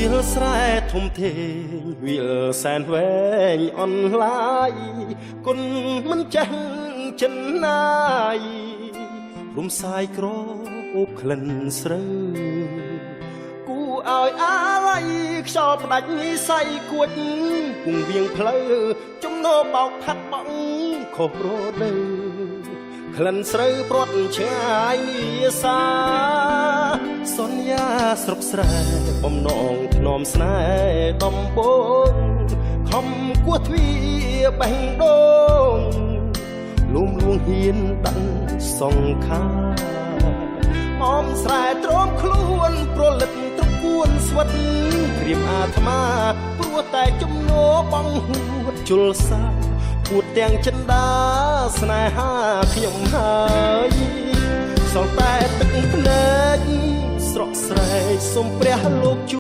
វាលស្រែធំធេងវាលសែនវែងអនឡាយគុណមិនចេះចិនណាយរំសាយក្រអូបក្លិនស្រូវគូឲ្យអាល័យខ្យល់ផ្ដាច់និស័យគួចពងវៀងផ្លូវចំណោបោកផាត់បងខុសរដូវក្លិនស្រូវព្រាត់ឆ្ងាយនីសាសន្យាស្រុកស្រែបំណងធ្នមស្នេហ៍ដំបងខំគោះទ្វាបេះដូងលុំលួងហ៊ានដាក់សង្ខាអមស្រែទ្រាំខ្លួនប្រលិតត្រគួនស្វិតក្រៀមអាត្មាព្រោះតែជំនោបងហួតជលសា ពួតទាំងចិន្តាស្នេហាខ្ញុំហើយសល់តែទឹកភ្នែកស្រក់ស្រែកសូមព្រះលោកជួយ។